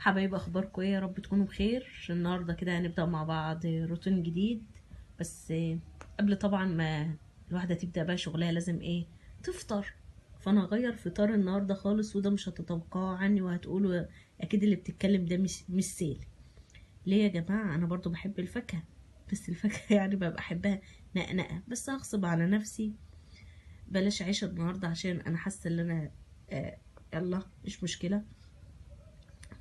حبايب، اخباركم ايه؟ يا رب تكونوا بخير. النهارده كده هنبدا مع بعض روتين جديد، بس قبل طبعا ما الواحدة تبدا بقى شغلها لازم ايه تفطر. فانا هغير فطار النهارده خالص، وده مش هتتوقعه عني وهتقولوا اكيد اللي بتتكلم ده مش سيل. ليه يا جماعة؟ انا برضو بحب الفاكهة، بس الفاكهة يعني ببقى احبها نقنقه، بس هغصب على نفسي بلاش عيش النهارده عشان انا حاسه ان انا يلا مش مشكلة.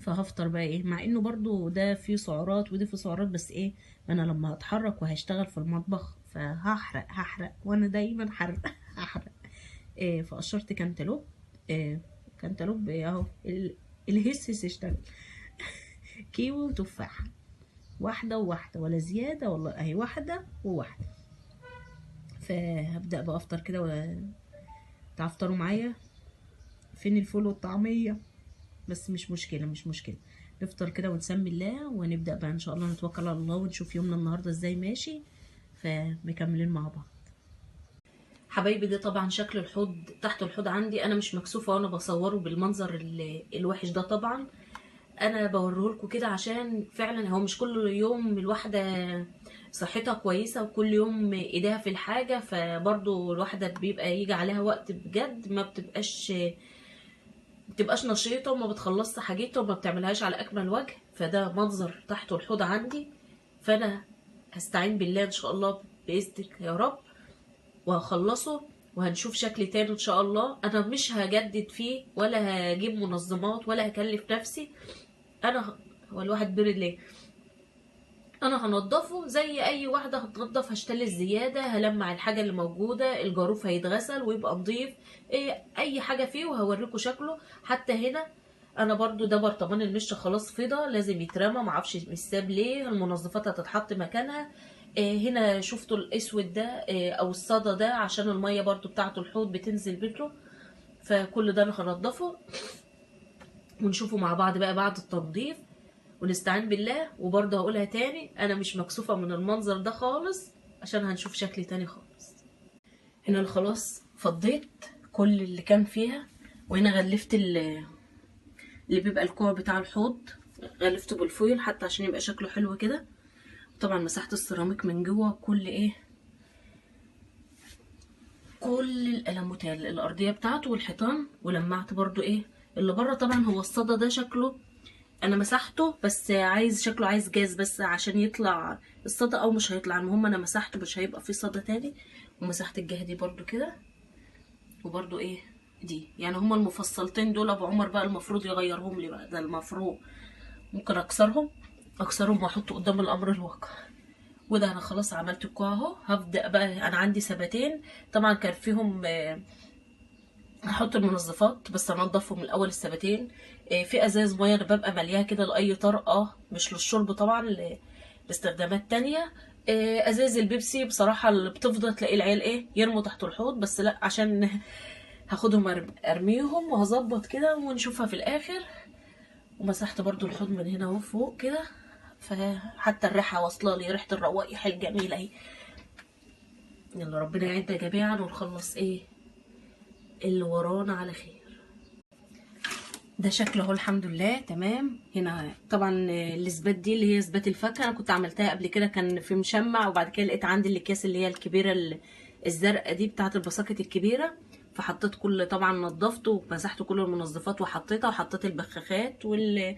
فهفطر بقى ايه، مع انه برضو ده فيه سعرات وده فيه سعرات، بس ايه، ما انا لما هتحرك وهشتغل في المطبخ فهحرق هحرق، وانا دايما حرق هحرق. إيه، فقشرت كانتالوب، إيه كانتالوب إيه اهو، الهس اشتغل كيوي وتفاحه، واحدة وواحدة ولا زيادة والله، اهي واحدة وواحدة. فهبدا بقى افطر كده، تعفطروا معايا. فين الفول والطعميه؟ بس مش مشكلة مش مشكلة، نفطر كده ونسمي الله ونبدا بقى ان شاء الله، نتوكل على الله ونشوف يومنا النهارده ازاي ماشي. فمكملين مع بعض حبايبي. ده طبعا شكل الحوض تحت الحوض عندي، انا مش مكسوفه وانا بصورة بالمنظر الوحش ده، طبعا انا بوريه لكم كده عشان فعلا هو مش كل يوم الواحدة صحتها كويسة وكل يوم ايديها في الحاجة، فبرضو الواحدة بيبقى يجي عليها وقت بجد ما بتبقاش نشيطه وما بتخلصش حاجتها وما بتعملهاش على اكمل وجه. فده منظر تحت الحوض عندي، فانا هستعين بالله ان شاء الله باذنك يا رب وهخلصه وهنشوف شكل تاني ان شاء الله. انا مش هجدد فيه ولا هجيب منظمات ولا هكلف نفسي، انا هو الواحد برد ليه، انا هنضفه زي اي واحدة هتنضف، هشتري الزيادة، هلمع الحاجة اللي موجودة، الجاروف هيتغسل ويبقى نضيف، إيه اي حاجة فيه، وهوريكم شكله. حتى هنا انا برضو ده برطمان المش خلاص فضى لازم يترمى، معرفش مش ساب ليه، المنظفات هتتحط مكانها. إيه هنا شفتوا الاسود ده، إيه او الصدى ده، عشان المية برضو بتاعه الحوض بتنزل بيته. فكل ده انا هنضفه ونشوفه مع بعض بقى بعد التنظيف ونستعين بالله. وبرضه هقولها تاني، انا مش مكسوفه من المنظر ده خالص عشان هنشوف شكل تاني خالص. هنا انا خلاص فضيت كل اللي كان فيها، وهنا غلفت اللي بيبقى الكوع بتاع الحوض، غلفته بالفويل حتى عشان يبقى شكله حلو كده. طبعا مسحت السيراميك من جوه، كل ايه كل الالموتال الارضية بتاعته والحيطان، ولمعت برضو ايه اللي بره. طبعا هو الصدى ده شكله انا مسحته، بس عايز شكله عايز جاز بس عشان يطلع الصدى، او مش هيطلع، المهم انا مسحته مش هيبقى فيه صدى تاني. ومسحت الجهة دي برضو كده، وبرضو ايه دي، يعني هما المفصلتين دول ابو عمر بقى المفروض يغيرهم لي بقى، ده المفروض ممكن اكسرهم واحطه قدام الامر الواقع. وده انا خلاص عملت الكوع اهو. هبدا بقى، انا عندي سبتين طبعا كان فيهم هحط المنظفات، بس انضفهم الاول السبتين. في ازاز مية انا ببقى ملياها كده لاي طرقه، مش للشرب طبعا، لاستخدامات تانية. ازاز البيبسي بصراحة اللي بتفضل تلاقي العيال ايه يرموا تحت الحوض، بس لا عشان هاخدهم ارميهم وهظبط كده ونشوفها في الاخر. ومسحت برضو الحوض من هنا اهو فوق كده، فحتى الريحة واصله لي، ريحه الروائح الجميلة اهي. يلا ربنا يعيننا جميعا ونخلص ايه اللي ورانا على خير. ده شكله اهو الحمد لله تمام. هنا طبعا الاسبات دي اللي هي اسبات الفاكهة، انا كنت عملتها قبل كده، كان في مشمع، وبعد كده لقيت عندي الاكياس اللي هي الكبيرة الزرقاء دي بتاعه البساكت الكبيرة، فحطيت كل، طبعا نظفته ومسحت كل المنظفات وحطيتها، وحطيت البخاخات وال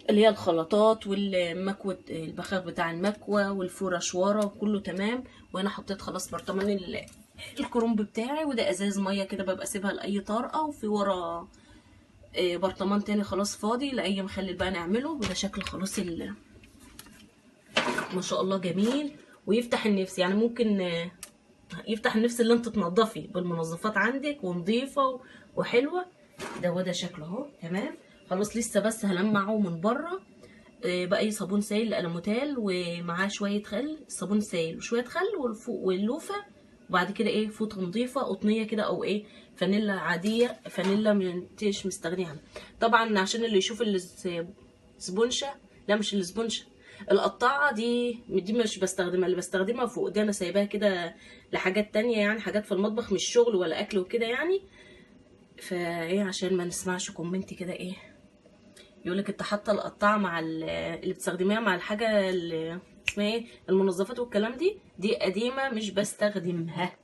اللي هي الخلطات والمكوة، البخاخ بتاع المكوة والفرش ورا وكله تمام. وهنا حطيت خلاص برطمان الكرنب بتاعي، وده ازاز مية كده ببقى سيبها لاي طارئة، وفي ورا برطمان تاني خلاص فاضي لاي مخلل بقى نعمله. وده شكل خلاص ما شاء الله جميل ويفتح النفس، يعني ممكن يفتح النفس اللي انت تنضفي بالمنظفات عندك ونظيفه وحلوه. ده وده شكله اهو تمام. خلاص لسه بس هلمعه من بره باي صابون سايل لالموتال، ومعاه شوية خل، صابون سايل وشوية خل واللوفه، وبعد كده ايه فوطه نظيفة قطنيه كده، او ايه فانيلا عادية، فانيلا منتش مستغني عنها طبعا، عشان اللي يشوف السبونشه، لا مش السبونشه، القطاعه دي مش بستخدمها، اللي بستخدمها فوق دي انا سايباها كده لحاجات تانية، يعني حاجات في المطبخ مش شغل ولا اكل وكده يعني. فايه عشان ما نسمعش comment كده ايه يقولك انت حاطه القطاعه مع اللي بتستخدميها مع الحاجة اللي اسمها ايه، المنظفات والكلام، دي قديمة مش بستخدمها.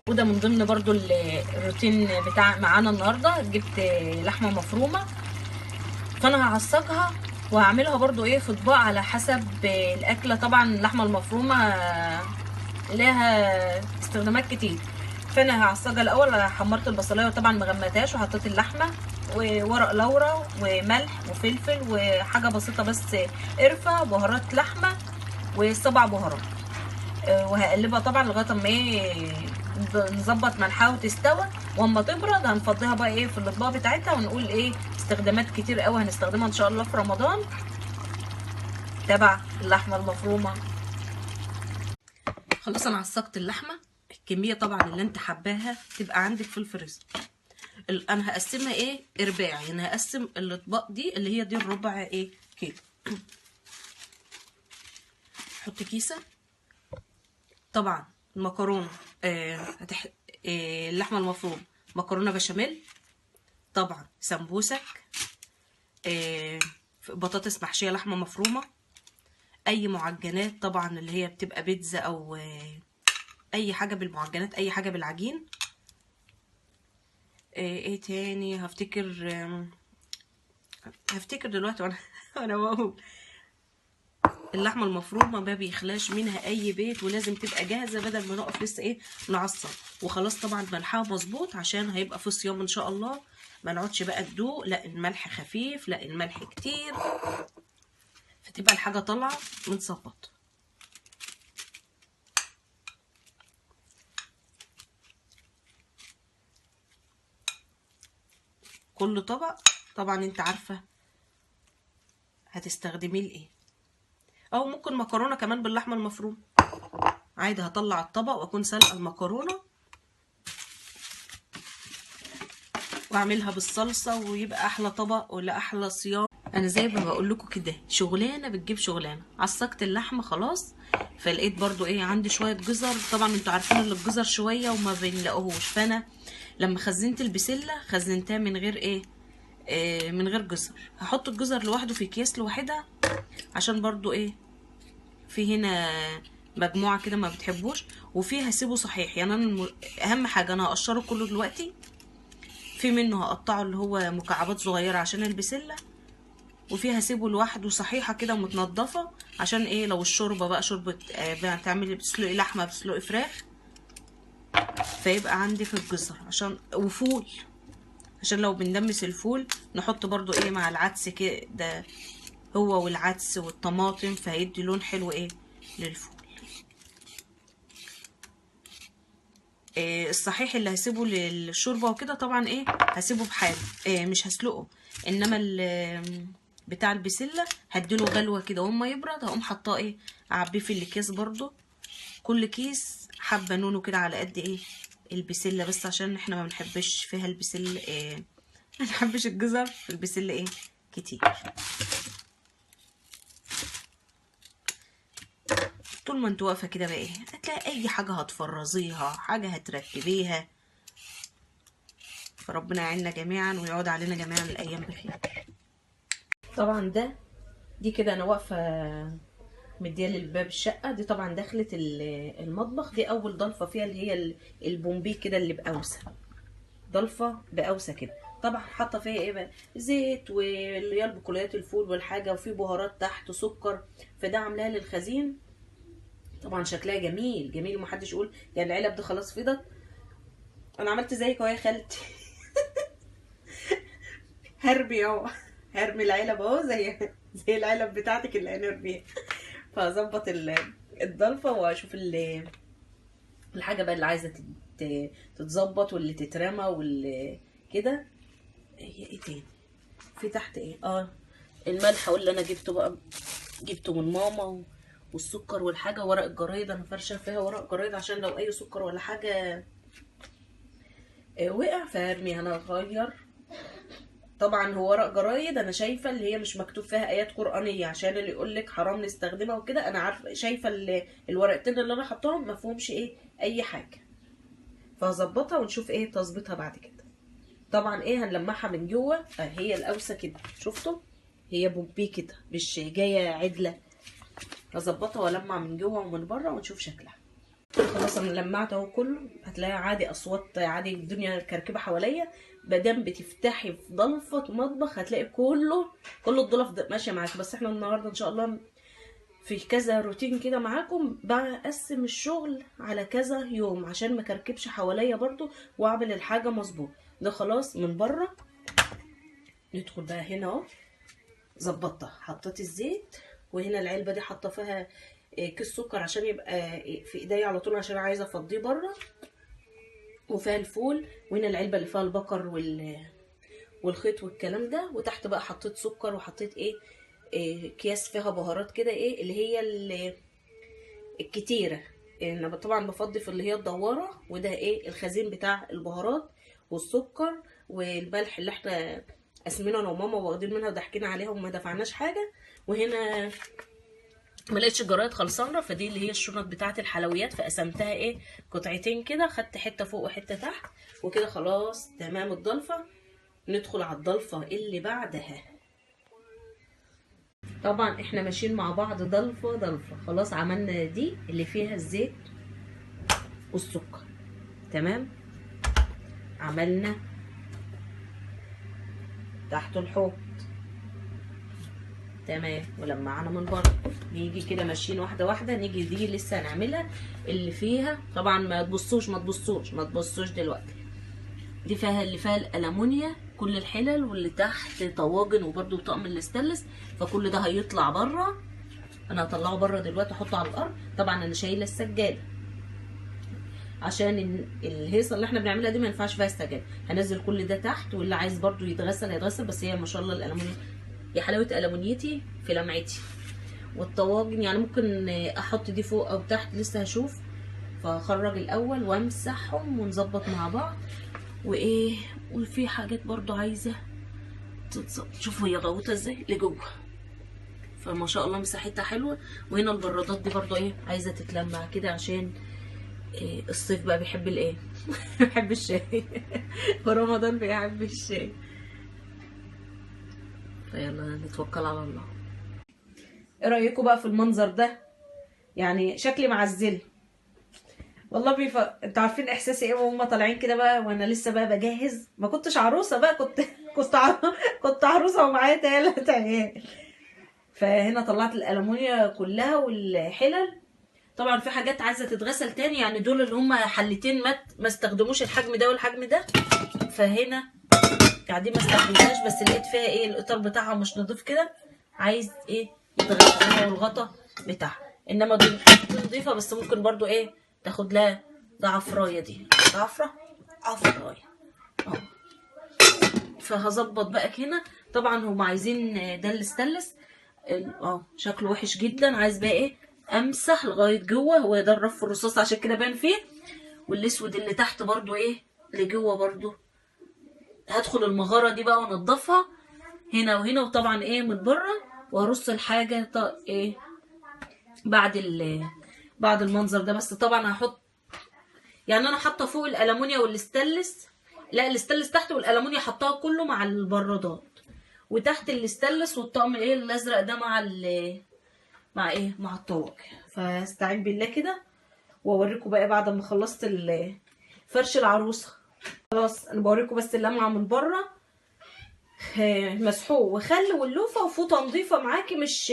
وده من ضمن برضو الروتين بتاع معانا النهارده. جبت لحمه مفرومه، فانا هعصجها وهعملها برضو ايه في اطباق على حسب الاكلة. طبعا اللحمة المفرومه لها استخدامات كتير، فانا هعصجها الاول. حمرت البصلايه وطبعا ما غمتهاش، وحطيت اللحمة وورق لورا وملح وفلفل وحاجه بسيطة بس، قرفه، بهارات لحمه، وسبع بهارات، وهقلبها طبعا لغاية اما ايه نظبط ملحها وتستوى. واما تبرد هنفضيها بقى ايه في الاطباق بتاعتها، ونقول ايه استخدامات كتير قوي هنستخدمها ان شاء الله في رمضان تبع اللحمة المفرومه. خلاص انا عصقت اللحمة، الكمية طبعا اللي انت حباها تبقى عندك في الفريزر. انا هقسمها ايه ارباع، يعني هقسم الاطباق دي اللي هي دي الربع ايه كيلو. حط كيسه طبعا المكرونه، اللحمة المفرومه، مكرونه بشاميل طبعا، سمبوسك، بطاطس محشيه لحمه مفرومه، اي معجنات طبعا اللي هي بتبقى بيتزا او اي حاجة بالمعجنات، اي حاجة بالعجين. ايه تاني هفتكر دلوقتي وانا بقول. اللحمة المفرومه ما بيخلاش منها اي بيت، ولازم تبقى جاهزة بدل ما نقف لسه ايه نعصر. وخلاص طبعا ملحها مظبوط عشان هيبقى في صيام ان شاء الله، ما نقعدش بقى تدوق لا الملح خفيف لا الملح كتير، فتبقى الحاجة طالعه متظبطه. كل طبق طبعا انت عارفه هتستخدميه لايه، او ممكن مكرونه كمان باللحمه المفرومه عادي. هطلع الطبق واكون سلقه المكرونه واعملها بالصلصه، ويبقى احلى طبق ولا احلى صيام. انا زي ما بقول لكم كده شغلانة بتجيب شغلانة. عصقت اللحمة خلاص، فلقيت برضو ايه عندي شوية جزر. طبعا انتوا عارفين ان الجزر شوية وما بنلاقوهوش، فانا لما خزنت البسله خزنتها من غير ايه، من غير جزر. هحط الجزر لوحده في اكياس لوحدها عشان برضو ايه في هنا مجموعة كده ما بتحبوش، وفي هسيبه صحيح. يعني انا اهم حاجة انا هقشره كله دلوقتي، في منه هقطعه اللي هو مكعبات صغيرة عشان البسله، وفي هسيبه لوحده صحيحه كده ومتنضفه عشان ايه لو الشوربة بقى شوربة بتعملي بتسلقي لحمه بتسلقي فراخ، فيبقى عندي في الجزر. عشان وفول، عشان لو بندمس الفول نحط برضو ايه مع العدس كده، هو والعدس والطماطم، فهيدي لون حلو ايه للفول. إيه الصحيح اللي هسيبه للشوربه وكده طبعا ايه هسيبه بحاله، إيه مش هسلقه، انما بتاع البسله هديله غلوه كده وما يبرد هقوم حطاه ايه اعبيه في الاكياس برضو. كل كيس حبه نونو كده على قد ايه البسله، بس عشان احنا ما بنحبش فيها البسله، إيه ما بنحبش الجزر في البسله ايه كتير. طول ما انت واقفة كده بقى ايه هتلاقي اي حاجة هتفرزيها، حاجة هترتبيها. فربنا يعيننا جميعا ويعود علينا جميعا الايام بخير. طبعا ده دي كده انا واقفة مديه للباب الشقة دي، طبعا دخلت المطبخ دي اول ضلفه فيها اللي هي البومبي كده اللي بقوسه، ضلفه بقوسه كده. طبعا حاطه فيها ايه بقى زيت واللي هي البقوليات الفول والحاجة، وفي بهارات تحت سكر، فده عاملاها للخزين. طبعا شكلها جميل جميل ومحدش يقول يعني العلب دي خلاص فضت. انا عملت زيك اهو يا خالتي هرمي اهو، هرمي العلب اهو زي العلب بتاعتك اللي هنرميها. فهظبط الضلفه واشوف الحاجة بقى اللي عايزه تتظبط واللي تترمى واللي كده. هي ايه تاني في تحت ايه؟ الملح واللي انا جبته بقى، جبته من ماما، والسكر والحاجة، ورق الجرايد انا فرشه فيها ورق جرايد عشان لو اي سكر ولا حاجة وقع فهرمي. انا هغير طبعا هو ورق جرايد انا شايفه اللي هي مش مكتوب فيها ايات قرانية عشان اللي يقول لك حرام نستخدمها وكده. انا عارفه شايفه الورقتين اللي انا حطاهم ما فيهمش ايه اي حاجة، فهظبطها ونشوف ايه تظبيطها بعد كده. طبعا ايه هنلمعها من جوه، هي القوسه كده شفتوا هي بومبي كده مش جاية عدله. هظبطها والمع من جوه ومن بره ونشوف شكلها. خلاص انا لمعت اهو كله، هتلاقي عادي اصوات عادي، الدنيا كركبه حواليا. مادام بتفتحي في ضلفه مطبخ هتلاقي كل الضلف ماشية معاك. بس احنا النهارده ان شاء الله في كذا روتين كده معاكم، بقسم الشغل على كذا يوم عشان ما كركبش حواليا برضو، واعمل الحاجة مظبوط. ده خلاص من بره. ندخل بقى هنا اهو، ظبطتها، حطيت الزيت، وهنا العلبة دي حاطه فيها كيس سكر عشان يبقى في ايديا على طول عشان عايزه افضيه بره، وفيها الفول، وهنا العلبة اللي فيها البقر والخيط والكلام ده. وتحت بقى حطيت سكر، وحطيت ايه اكياس فيها بهارات كده، ايه اللي هي الكتيرة. انا طبعا بفضي في اللي هي الدواره، وده ايه الخزين بتاع البهارات والسكر والملح اللي احنا قاسمينه انا وماما واخدين منها وضحكين عليها وما دفعناش حاجة. وهنا ما لقيتش الجرايد خلصانه، فدي اللي هي الشنط بتاعه الحلويات، فقسمتها ايه قطعتين كده، خدت حتة فوق وحتة تحت وكده. خلاص تمام الضلفه. ندخل على الضلفه اللي بعدها. طبعا احنا ماشيين مع بعض ضلفه ضلفه. خلاص عملنا دي اللي فيها الزيت والسكر، تمام. عملنا تحت الحوض، تمام، ولمعنا من بره. نيجي كده ماشيين واحدة واحدة. نيجي دي لسه هنعملها اللي فيها، طبعا ما تبصوش ما تبصوش ما تبصوش دلوقتي. دي فيها اللي فيها الالومنيا كل الحلل، واللي تحت طواجن وبرده طقم الاستانلس، فكل ده هيطلع بره. انا هطلعه بره دلوقتي احطه على الارض. طبعا انا شايله السجادة عشان الهيصه اللي احنا بنعملها دي ما ينفعش فيها السجادة. هنزل كل ده تحت، واللي عايز برده يتغسل هيتغسل. بس هي ما شاء الله الالومنيا، يا حلاوة الومنيتي في لمعتي. والطواجن يعني ممكن احط دي فوق او تحت، لسه هشوف. فهخرج الاول وامسحهم ونظبط مع بعض. وايه، وفي حاجات برضو عايزه تتظبط. شوفوا هي غوطه ازاي لجوه، فما شاء الله مساحتها حلوة. وهنا البرادات دي برضو ايه عايزه تتلمع كده عشان إيه الصيف بقى بيحب الايه بيحب الشاي ورمضان بيحب الشاي. فيلا نتوكل على الله. ايه رايكم بقى في المنظر ده؟ يعني شكلي معزل والله. انتوا عارفين احساسي ايه وهم طالعين كده بقى وانا لسه بقى بجهز؟ ما كنتش عروسه بقى، كنت عروسه ومعايا 3 عيال. فهنا طلعت الالومنيا كلها والحلل. طبعا في حاجات عايزه تتغسل تاني، يعني دول اللي هم حلتين ما استخدموش الحجم ده والحجم ده، فهنا قاعدين ما استخدمتهاش، بس لقيت فيها ايه الاطار بتاعها مش نضيف كده، عايز ايه يتغسل هو والغطا بتاعها. انما دي نضيفه، بس ممكن برضو ايه تاخد لها ضعفرايه، دي ضعفره عفرايه اهو. فهظبط بقى هنا. طبعا هم عايزين ده الاستانلس شكله وحش جدا، عايز بقى ايه امسح لغاية جوه. هو ده الرف الرصاص عشان كده بان فيه، والاسود اللي تحت برضو ايه لجوه برضو. هدخل المغارة دي بقى وانضفها هنا وهنا، وطبعا ايه من بره، وارص الحاجة ايه بعد المنظر ده. بس طبعا هحط، يعني انا حاطه فوق الالومنيا والاستانلس، لا الاستانلس تحت والالومنيا حطاها كله مع البرادات، وتحت الاستانلس والطقم ايه الازرق ده مع مع ايه مع الطواجن. فاستعين بالله كده واوريكم بقى بعد ما خلصت فرش العروسة. خلاص انا بوريكم بس اللمعة من بره، مسحوق وخل واللوفه وفوطه نظيفة معاكي، مش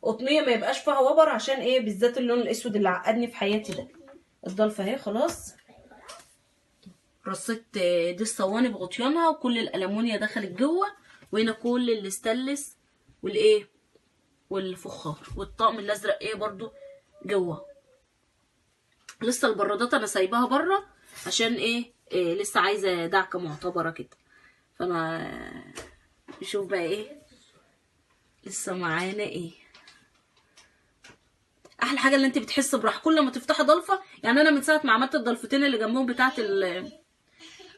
قطنيه ما يبقاش فيها وبر، عشان ايه بالذات اللون الاسود اللي عقدني في حياتي ده. الضلفه اهي خلاص رصيت دي الصواني بغطيانها، وكل الالومنيا دخلت جوه، وهنا كل الاستانلس والايه والفخار والطقم الازرق ايه برضو جوه. لسه البرادات انا سايباها بره عشان ايه لسه عايزه دعكه معتبره كده. فانا نشوف بقى ايه لسه معانا. ايه احلى حاجة اللي انت بتحس براحة كل ما تفتحي ضلفه. يعني انا من ساعة ما عملت الضلفتين اللي جنبهم بتاعه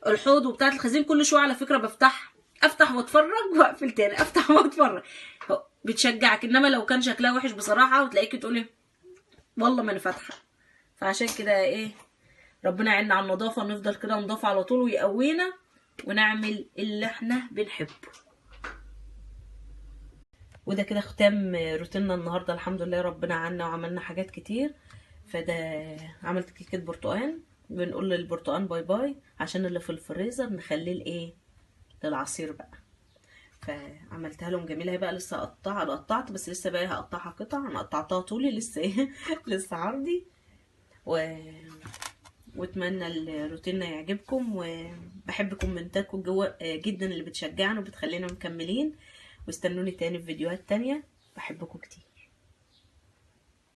الحوض وبتاعه الخزين، كل شوية على فكرة بفتح، افتح واتفرج واقفل تاني، افتح واتفرج، بتشجعك. انما لو كان شكلها وحش بصراحة وتلاقيكي تقولي والله ما انا فاتحة. فعشان كده ايه ربنا يعيننا على النظافة، ونفضل كده نضاف على طول ويقوينا ونعمل اللي احنا بنحبه. وده كده ختام روتيننا النهارده، الحمد لله ربنا عنا وعملنا حاجات كتير. فده عملت كيكة برتقان، بنقول للبرتقان bye bye عشان اللي في الفريزر نخليه لايه، للعصير بقى. فعملتها لهم جميلة. هي بقى لسه قطعه، انا قطعت بس لسه بقى هقطعها قطع، انا قطعتها طولي لسه ايه لسه عرضي. واتمنى الروتين يعجبكم، وبحب كومنتاتكم جوه جدا اللي بتشجعنا وبتخلينا مكملين، واستنوني تاني في فيديوهات تانية. بحبكم كتير.